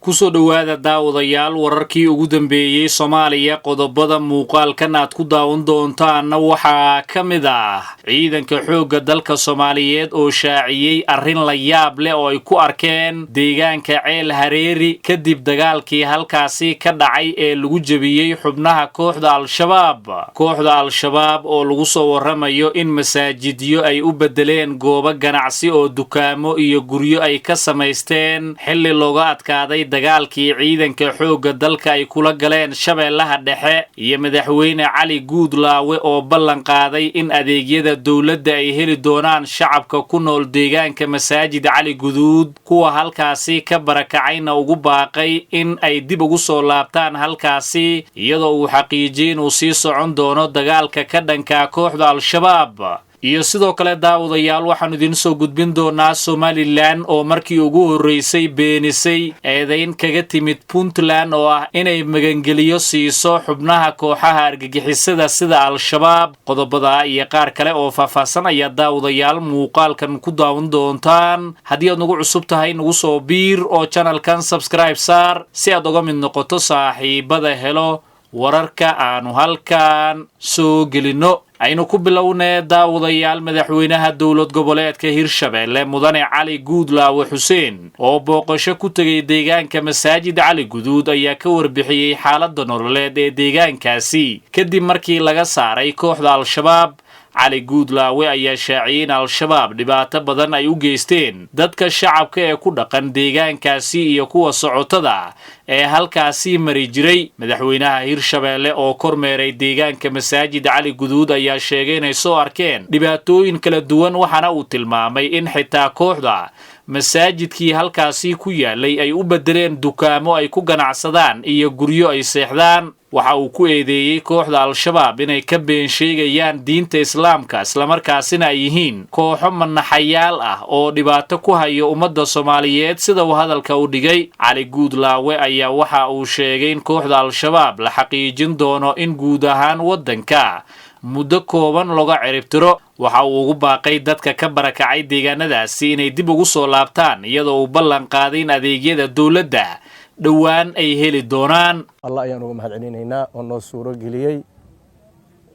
Kusoo dhowaada, daawadayaal, wararkii ugu dambeeyey Soomaaliya. Qodobada muuqaalkan aad ku daawan doontaanna waxaa ka mid ah ciidanka xoogga dalka Soomaaliyeed oo shaaciyey arrin la yaab leh oo ay ku arkeen deegaanka Ceel Hareeri kadib dagaalkii halkaasi ka dhacay ee lagu jebiyey xubnaha kooxda Al-Shabaab. Kooxda Al-Shabaab oo lagu soo warramayo in masaajidyo ay u beddeleen goobo ganacsi oo dukaamo iyo guryo ay ka samaysteen, xilli looga adkaaday dagaalkii ciidanka xoogga dalka ay kula galeen Shabeellaha Dhexe, iyo Madaxweyne Cali Guudlaawe oo ballan qaaday in adeegyada dowladda ay heli doonaan shacabka ku nool deegaanka Masaajid Cali Guduud, kuwa halkaasi ka barakacayna ugu baaqay in ay dib ugu soo laabtaan halkaasi, iyadoo uu xaqiijiyey inuu sii socon doono dagaalka ka dhanka kooxda Al-Shabaab. Iyo sidoo kale, daawadayaal, waxaanu idiin soo gudbin doonaa Somaliland oo markii ugu horreysay beenisay eedayn kaga timid Puntland oo ah inay magangeliyo siiso xubnaha kooxaha argagixisada sida Al-Shabaab. Qodobada iyo qaar kale oo faahfaahsan ayaa, daawadayaal, muuqaalkan ku daawan doontaan. Haddii aad nagu cusub tahay, nagu soo biir oo channelkan subscribe saar si aad uga mid noqoto saaxiibada helo wararka aanu halkan soo gelinno. Aynu ku bilownee, daawadayaal, madaxweynaha dowlad goboleedka Hirshabeelle, Mudane Cali Guudlaawe Xuseen, oo booqasho ku tegay deegaanka Masaajid Cali Guduud, ayaa ka warbixiyey xaaladda nololeed ee deegaankaasi kadib markii laga saaray kooxda Al-Shabaab. Cali Guudlaawe ayaa shaaciyey in Al-Shabaab dhibaato badan ay u geysteen dadka shacabka ee ku dhaqan deegaankaasi iyo kuwa socotada ee halkaasi mari jiray. Madaxweynaha Hirshabeelle oo kormeeray deegaanka Masaajid Cali Guduud ayaa sheegay inay soo arkeen dhibaatooyin kala duwan, waxaana uu tilmaamay in xitaa kooxda masaajidkii halkaasi ku yaalay ay u beddeleen dukaamo ay ku ganacsadaan iyo guryo ay seexdaan. Waxa uu ku eedeeyey kooxda Al-Shabaab inay ka been sheegayaan diinta Islaamka, islamarkaasina ay yihiin kooxo manaxayaal ah oo dhibaato ku hayo ummadda Soomaaliyeed, sida uu hadalka u dhigay. Cali Guudlaawe ayaa waxa uu sheegay in kooxda Al-Shabaab la xaqiijin doono in guud ahaan waddanka muddo kooban looga ciribtiro. Waxa uu ugu baaqay dadka ka barakacay deegaanadaasi inay dib ugu soo laabtaan, iyadoo uu ballan qaaday in adeegyada dowladda dhowaan ay heli doonaan. Allah ayaan uga mahad celinaynaa oo noo suuro geliyey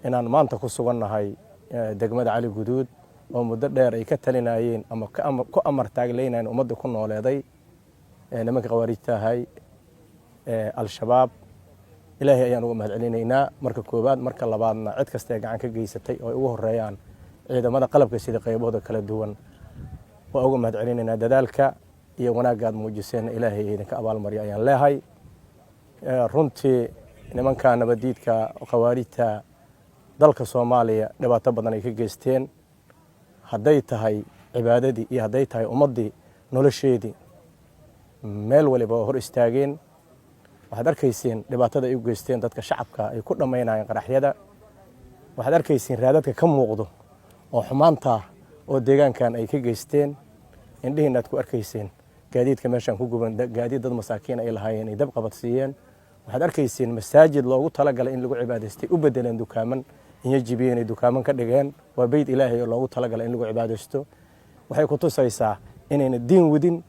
inaan maanta ku sugannahay degmada Cali Guduud oo muddo dheer ay ka talinayeen ama ku amar taagleynayeen ummadda ku nooleeday nimanka khawaarijta ahay, Al-Shabaab. Ilaahay ayaan uga mahad celinaynaa marka koowaad. Marka labaadna, cid kasta ee gacan ka geysatay oo ay ugu horeeyaan ciidamada qalabka sida qaybahooda kala duwan, waa uga mahad celinaynaa. Dadaalka iyo wanaagga aad muujiseenna Ilaahay idinka abaalmaryo ayaan leehay. Runtii nimanka nabadiidka khawaarijta dalka Soomaaliya dhibaato badan ay ka geysteen, hadday tahay cibaadadii iyo hadday tahay ummaddii nolosheedii, meel waliba waa hor istaageen. Waxaad arkayseen dhibaatada ay u geysteen dadka shacabka ay ku dhammaynayeen qaraxyada. Waxaad arkayseen raadadka ka muuqdo oo xumaanta oo deegaankan ay ka geysteen. Indhihiina aad ku arkayseen gaadiidka meeshaan ku guban, gaadiid dad masaakiin ay lahaayeen ay dab qabadsiiyeen. Waxaad arkayseen masaajid loogu talagalay in lagu cibaadaystay u bedeleen dukaaman, inyo jibiyeen ay dukaaman ka dhigeen. Waa beyt Ilaahay oo loogu talagalay in lagu cibaadaysto. Waxay ku tusaysaa inayna diin wadin,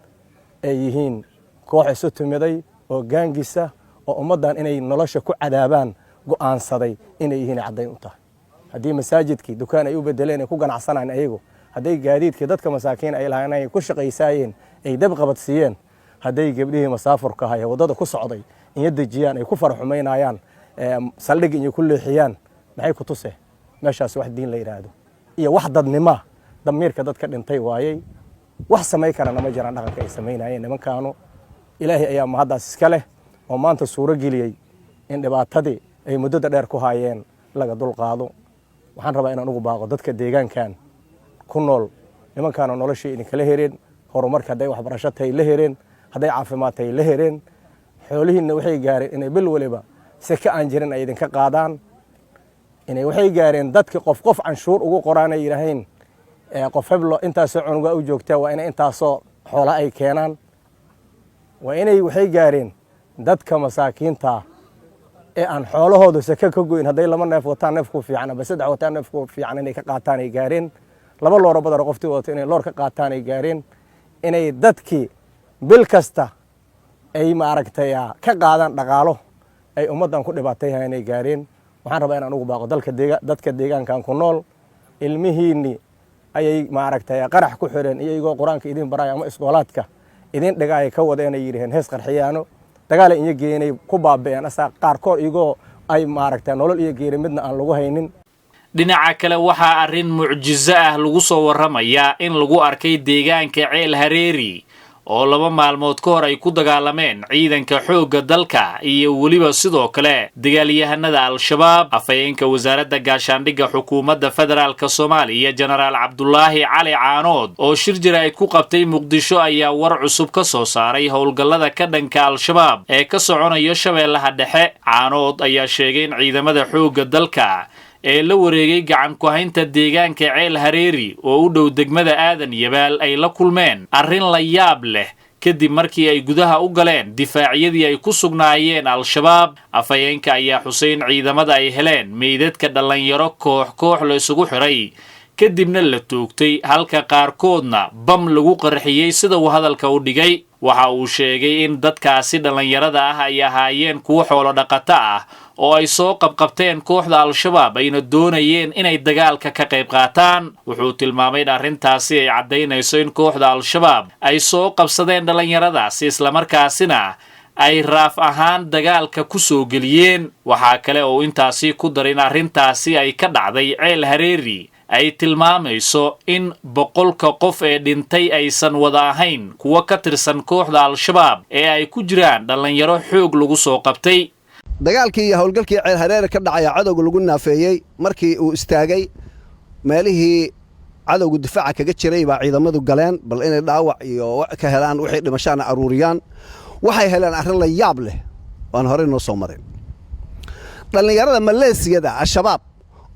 ay yihiin koox isu timiday oo gaangisa oo ummaddan inay nolosha ku cadaabaan go'aansaday inay yihiin caddayn u tahay. Haddii masaajidkii dukaan ay u bedeleen ay ku ganacsanaan ayagu, hadday gaadiidkii dadka masaakiin ay lahayn ay ku shaqaysaayeen ay dab qabadsiiyeen, hadday gabdhihii masaafurka ahay ee waddada ku socday inyo dejiyaan ay ku faraxumaynayaan, saldhig inyo ku leexiyaan, maxay ku tuse meeshaas? Wax diin la yidhaahdo iyo wax dadnima, damiirka dadka dhintay waayey. Wax samay karana ma jiraan dhaqanka ay samaynayeen nimankaanu. Ilaahay ayaa mahaddaas iska leh oo maanta suuro geliyey in dhibaatadii ay muddada dheer ku haayeen laga dul qaado. Waxaan rabaa inaan ugu baaqo dadka deegaankan ku nool: nimankaanu noloshii idinkala hereen, horumarka hadday waxbarasho tahay la hereen, hadday caafimaad tahay la hereen. Xoolihiinna waxay gaareen inay bil waliba seke aan jirin ay idinka qaadaan, inay waxay gaareen dadki qof qof canshuur ugu qoraan, ay yidhaahayn qof heblo intaasoo cunuga u joogtaa waa inay intaasoo xoola ay keenaan. Waa inay waxay gaareen dadka masaakiinta ee aan xoolahooda seke ka goyn, hadday laba neef wataan neefku fiican aba saddex wataan neefku fiican inay ka qaataan ay gaareen, laba looro badar qoftii wadato inay loor ka qaataan ay gaareen, inay dadkii bil kasta Ay maaragtay ka qaadaan dhaqaalo ay ummaddan ku dhibaatayha inay gaareen. Waxaan rabaa inaan ugu baaqo dalka dadka deegaankan ku nool: ilmihiinni ayay maaragtay qarax ku xireen, iyagoo Qur-aanka idin baraya ama iskoolaadka idin dhigaaya ka wada inay yidhaheen hees qarxiyaano dagaala inya geenay ku baabi'een asaa qaarkood, iyagoo ay maaragtay nolol iyo geeri midna aan lagu haynin. Dhinaca kale, waxaa arrin mucjiso ah lagu soo warramayaa in lagu arkay deegaanka Ceel Hareeri oo 2 maalmood ka hor ay ku dagaalameen ciidanka xoogga dalka iyo weliba sidoo kale dagaalyahanada Al-Shabaab. Afhayeenka Wasaaradda Gaashaandhigga Xukuumadda Federaalka Soomaaliya, Jenaraal Cabdulaahi Cali Caanood, oo shir jaraa'id ku qabtay Muqdisho, ayaa war cusub ka soo saaray howlgallada ka dhanka Al-Shabaab ee ka soconaya Shabeellaha Dhexe. Caanood ayaa sheegay in ciidamada xoogga dalka ee la wareegay gacan ku-haynta deegaanka Ceel Hareeri oo u dhow degmada Aadan Yabaal ay la kulmeen arrin la yaab leh kadib markii ay gudaha u galeen difaacyadii ay ku sugnaayeen Al-Shabaab. Afhayeenka ayaa xusay in ciidamada ay heleen meydadka dhallinyaro koox koox la isugu xiray, kadibna la toogtay, halka qaarkoodna bam lagu qarxiyey, sida uu hadalka u dhigay. Waxa uu sheegay in dadkaasi dhallinyarada ah ay ahaayeen kuwo xoolo dhaqato ah oo ay soo qabqabteen kooxda Al-Shabaab, ayna doonayeen inay dagaalka ka qayb qaataan. Wuxuu tilmaamay in arrintaasi ay caddaynayso in kooxda Al-Shabaab ay soo qabsadeen dhallinyaradaasi, islamarkaasina ay raaf ahaan dagaalka ku soo geliyeen. Waxaa kale oo intaasi ku daray in arrintaasi ay ka dhacday Ceel Hareeri ay tilmaamayso in 100-ka qof ee dhintay aysan wada ahayn kuwo ka tirsan kooxda Al-Shabaab ee ay ku jiraan dhallinyaro xoog lagu soo qabtay. Dagaalkii iyo howlgalkii Ceel Hareeri ka dhacaya cadowga lagu naafeeyey markii uu istaagay, meelihii cadowga difaaca kaga jiray baa ciidamadu galeen bal inay dhaawac iyo ka helaan, wixii dhimashaana aruuriyaan. Waxay heleen arrin la yaab leh waan horey noo soo marin: dhallinyarada maleesiyada Al-Shabaab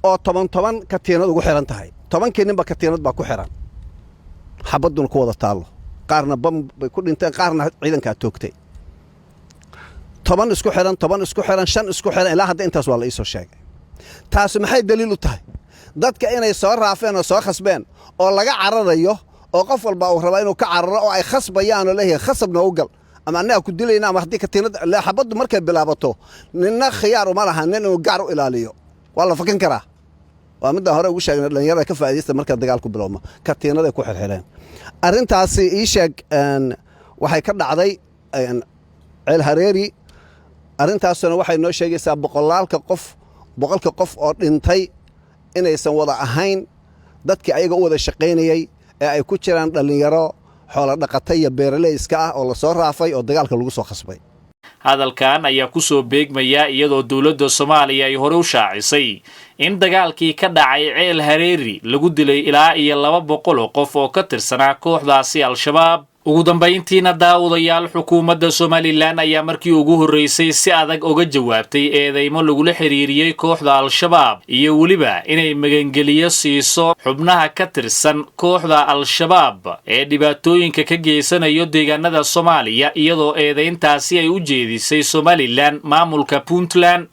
oo toban toban katiinad ugu xihan tahay, 10-kii ninba katiinad baa ku xihan, xabadduna ku wada taallo. Qaarna bam bay ku dhinteen, qaarna ciidankaa toogtay. 10 isku xihan, 10 isku xihan, shan isku xihan, ilaa hadda intaas waa la iisoo sheegay. Taasi maxay daliil u tahay? Dadka inay soo raafeen oo soo khasbeen oo laga cararayo, oo qof walba uu rabaa inuu ka cararo, oo ay khasbayaan oo leeyihiin khasab noogu gal ama annaga ku dilayna ama haddii katiinad xabaddu markay bilaabato, ninna khiyaar uma laha nin inuu gaar u ilaaliyo, waa la fakan karaa. Waa midaan hore ugu sheegnay dhallinyarada ka faa'iidaysta marka dagaalku bilowmo, katiinaday ku xirxireen. Arrintaasi ii sheeg waxay ka dhacday Ceel Hareeri. Arrintaasuna waxay noo sheegaysaa boqolaalka qof, 100-ka qof oo dhintay inaysan wada ahayn dadkii ayaga u wada shaqaynayey ee ay ku jiraan dhallinyaro xoolo dhaqata iyo beeraley iska ah oo lasoo raafay oo dagaalka lagu soo khasbay. Hadalkan ayaa kusoo beegmaya iyadoo dowladda Soomaaliya ay hore u shaacisay in dagaalkii ka dhacay Ceel Hareeri lagu dilay ilaa iyo 200 oo qof oo ka tirsanaa kooxdaasi Al-Shabaab. Ugu dambayntiina, daawadayaal, xukuumadda Somaliland ayaa markii ugu horreysay si adag uga jawaabtay eedeymo lagula xiriiriyey kooxda Al-Shabaab iyo weliba inay magangeliyo siiso xubnaha ka tirsan kooxda Al-Shabaab ee dhibaatooyinka ka geysanayo deegaanada Soomaaliya, iyadoo eedeyntaasi ay u jeedisay Somaliland maamulka Puntland.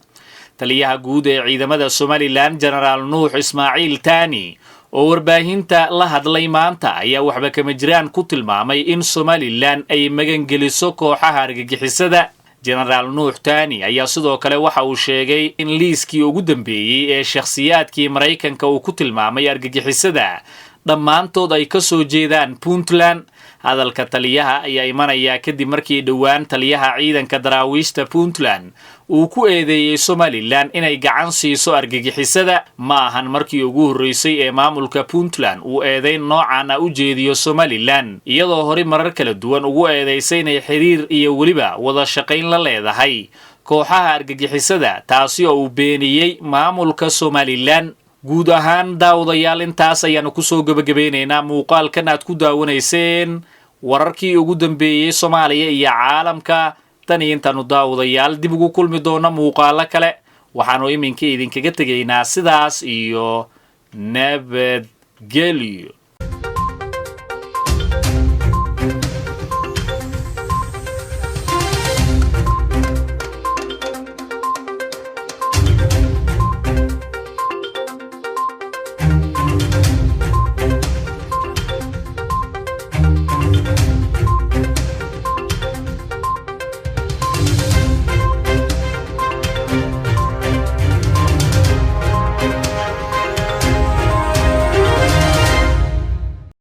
Taliyaha guud ee ciidamada Somaliland, Jenaraal Nuux Ismaaciil Taani, oo warbaahinta la hadlay maanta, ayaa waxba kama jiraan ku tilmaamay in Somaliland ay magangeliso kooxaha argagixisada. Jenaraal Nuux Taani ayaa sidoo kale waxa uu sheegay in liiskii ugu dambeeyey ee shakhsiyaadkii Maraykanka uu ku tilmaamay argagixisada dhammaantood ay ka soo jeedaan Puntland. Hadalka taliyaha ayaa imanayaa kadib markii dhowaan taliyaha ciidanka daraawiishta Puntland uu ku eedeeyey Somaliland inay gacan siiso argagixisada. Ma ahan markii ugu horreysay ee maamulka Puntland uu eedeyn noocan ah u jeediyo Somaliland, iyadoo horey marar kala duwan ugu eedeysay inay xiriir iyo weliba wada shaqayn la leedahay kooxaha argagixisada, taasi oo uu beeniyey maamulka Somaliland. Guud ahaan, daawadayaal, intaas ayaanu kusoo gebagabeynaynaa muuqaalkan aad ku daawanayseen wararkii ugu dambeeyey Soomaaliya iyo caalamka. Tan iyo intaanu, daawadayaal, dib ugu kulmi doono muuqaalo kale, waxaanu iminka idinkaga tegaynaa sidaas iyo nabadgelyo.